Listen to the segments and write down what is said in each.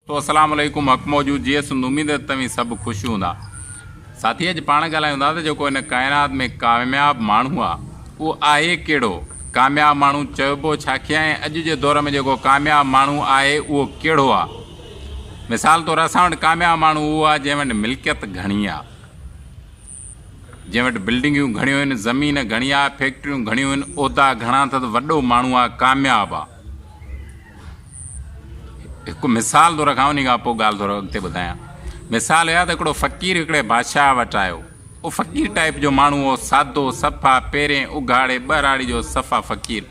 تو اسلام عليڪم حق موجود جيئي سنڌ اميد ته توهين سڀ خوش هوندا ساٿي اڄ پاڻ ڳالهايون ٿا ته جيڪو هن ڪائنات ۾ ڪامياب ماڻهو آ اهو آهي ڪهڙو ڪامياب ماڻهو چئبو ڇا کي ۽ اڄ جي دور ۾ جيڪو ڪامياب ماڻهو آهي اهو ڪهڙو آ مثال طور اسان وٽ ڪامياب ماڻهو اهو آ جنهن وٽ ملڪيت گهڻي آ جنهن وٽ بلڊنگيون گهڻيون آهن زمين گهڻي آ فيڪٽريون گهڻيون آهن عهدا گهڻا اٿس وڏو ماڻهو آ ڪامياب آ هڪ مثال ٿو رکان انهي کان پوء ڳالهه ٿورو اڳتي ٻڌايان. مثال اها ته هڪڙو فقير هڪڙي بادشاهه وٽ آيو. اهو فقير ٽائيپ جو ماڻهو هو، سادو، صفا، پيرين اگهاڙي، ٻهراڙي جو صفا فقير.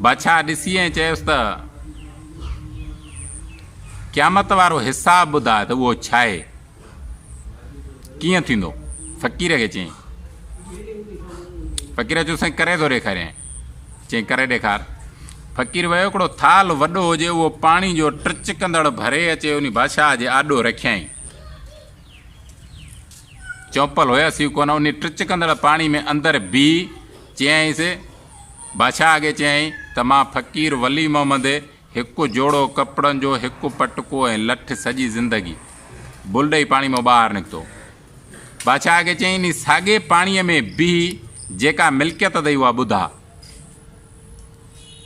بادشاهه ڏسي ۽ چيس ته قيامت وارو حساب ٻڌاء ته اهو ڇاهي؟ ڪيئن ٿيندو؟ فقير کي چيائين. فقير چيو سائين ڪري ٿو ڏيکاريانء. چيائين ڪري ڏيکار. فقير ويو هڪڙو ٿالهه وڏو هجي اهو پاڻي جو ٽچڪندڙ ڀري اچي انهي بادشاهه جي آڏو رکيائين. چونپل هيس ئي ڪونه انهي ٽچڪندڙ پاڻي ۾ اندر بيهي چيائينس بادشاهه کي چيائين ته مان فقير ولي محمد هڪ جوڙو ڪپڙن جو هڪ پٽڪو ۽ لٺ سڄي زندگي بل ڏئي پاڻي مان ٻاهر نڪتو. بادشاهه کي چيائين انهي ساڳئي پاڻيء ۾ بيهي جيڪا ملڪيت اٿئي اها ٻڌاء.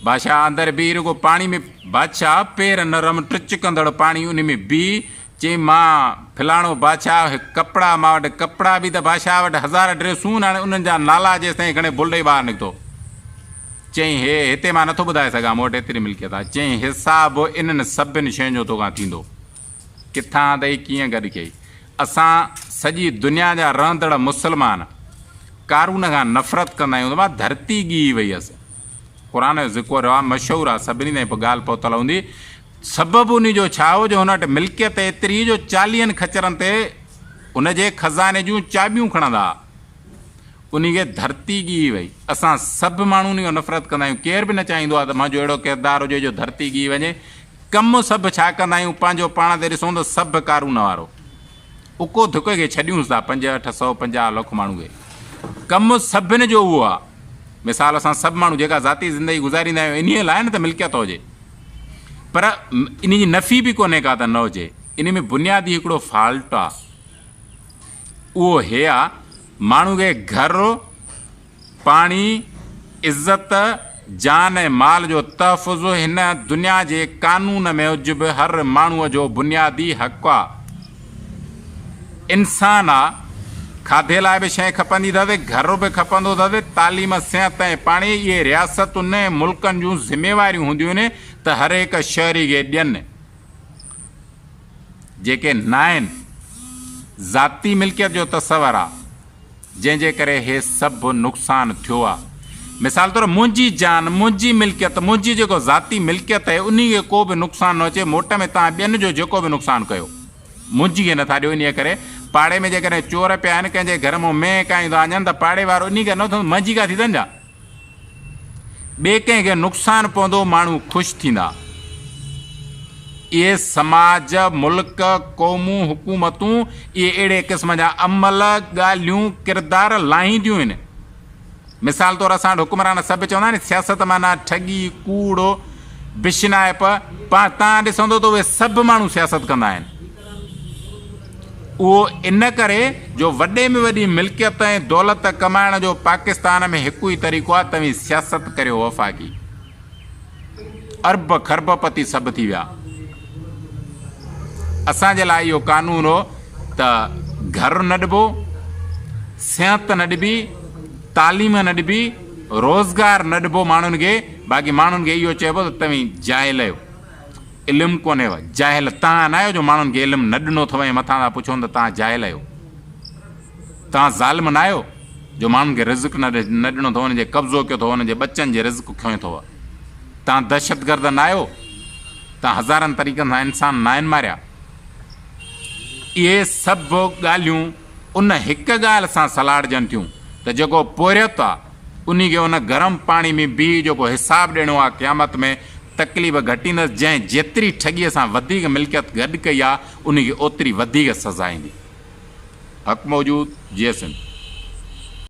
بادشاهه اندر بيهي رڳو پاڻي ۾ بادشاهه پير نرم ٽچڪندڙ پاڻي انهي ۾ بيهي چيائين مان فلاڻو بادشاهه هڪ ڪپڙا مان وٽ ڪپڙا به ته بادشاهه وٽ هزار ڊريسون آهن انهن جا نالا جيستائين کڻي بل ڏئي ٻاهر نڪتو. چيائين، هي هتي مان نٿو ٻڌائي سگهان، مون وٽ ايتري ملڪيت آهي. چيائين، حساب انهن سڀن شين جو توکان ٿيندو. ڪٿان آندئي، ڪيئن گڏ ڪيئي؟ اسان سڄي دنيا جا رهندڙ مسلمان قارون کان نفرت ڪندا آهيون ته مان ڌرتي ڳيهي وئي هيس. قرآن جو ذڪر آهي، مشهور آهي، سڀني تائين ڳالهه پهتل هوندي. سبب انهي جو ڇا هو جو هن وٽ ملڪيت ايتري هئي جو چاليهن خچرن تي ان جي خزاني جون چاٻيون کڻندا ها. انهي کي ڌرتي ڳيهي وئي. اسان سڀ ماڻهو انهي کان نفرت ڪندا آهيون. ڪير به نه چاهيندو آهي ته منهنجو اهڙو ڪردار هجي جو ڌرتي ڳيهي وڃي. ڪم سڀ ڇا ڪندا آهيون، پنهنجو پاڻ تي ڏسون ته سڀ قارون وارو. اڪو ڌڪ کي ڇڏيونس ٿا پنج اٺ سئو 50 لک ماڻهو کي. ڪم سڀن جو اهو آهي. مثال اسان سڀ ماڻهو جيڪا ذاتي زندگي گذاريندا آهيون انهي لاء نه ته ملڪيت هجي. پر انهي جي نفي به ڪونهي ڪا ته نه هجي. انهي ۾ بنيادي هڪڙو فالٽ آهي. اهو هي آ، ماڻهو کي گهر، پاڻي، عزت، جان ۽ مال جو تحفظ هن دنيا جي قانون موجب هر ماڻهوء جو بنيادي حق آ. انسان آ، کاڌي لاء به شيء کپندي اٿس، گهر به کپندو اٿس، تعليم، صحت ۽ پاڻي اهي رياستن ۽ ملڪن جون ذميواريون هونديون آهن ته هر هڪ شهري کي ڏين. جيڪي ناهن، ذاتي ملڪيت جو تصور آ، جنهن جي ڪري هي سڀ نقصان ٿيو آ. مثال طور منهنجي جان، منهنجي ملڪيت، منهنجي جيڪو ذاتي ملڪيت آهي انهي کي ڪو به نقصان نه اچي، موٽ ۾ توهان ٻين جو جيڪو به نقصان ڪيو، منهنجي کي نٿا ڏيو، انهي ڪري پاڙي ۾ جيڪڏهن چور پيا آهن، ڪنهن جي گهر مان مينهن ڪاهيون ٿا وڃن ته پاڙي وارو انهي کي نه ٿو منهنجي ڪا ٿي اٿن ڇا؟ ٻئي ڪنهن کي نقصان پوندو ماڻهو خوش ٿيندا. اهي سماج، ملڪ، قومون، حڪومتون اهي اهڙي قسم جا عمل، ڳالهيون، ڪردار لاهينديون آهن. مثال طور اسان وٽ حڪمران سڀ چوندا آهن سياست معنيٰ ٺڳي، ڪوڙ، بشنائپ، پاڻ تان ڏسندو ته اهي سڀ ماڻهو سياست ڪندا آهن. اهو ان ڪري جو وڏي ۾ وڏي ملڪيت ۽ دولت ڪمائڻ جو پاڪستان ۾ هڪ ئي طريقو آهي توهين سياست ڪريو وفاقي ارب کرب پتي سڀ ٿي ويا اسان جي لاء اهو قانون هو ته گهر نه ڏبو صحت نه ڏبي تعليم نه ڏبي روزگار نه ڏبو ماڻهن کي باقي ماڻهن کي اهو چئبو ته توهين جاهل آهيو علم ڪونهيو، جاهل توهان ناهيو جو ماڻهن کي علم نه ڏنو اٿو ۽ مٿان ٿا پڇو ته توهان جاهل آهيو. توهان ظالم ناهيو جو ماڻهن کي رزق نه ڏنو اٿو، انهن جي قبضو ڪيو اٿو، انهن جي ٻچن جي رزق کنيو اٿو. توهان دهشتگرد ناهيو، توهان هزارن طريقن سان انسان ناهن ماريا. اهي سڀ ڳالهيون ان هڪ ڳالهه سان سلهاڙجن ٿيون ته جيڪو پورهيت آ انهي کي ان گرم پاڻي ۾ بيهي جيڪو حساب ڏيڻو آ قيامت ۾ تڪليف گهٽيندس جنهن جيتري ٺڳيء سان وڌيڪ ملڪيت گڏ ڪئي آ انهي کي اوتري وڌيڪ سزا ايندي. حق موجود، جيئي سنڌ.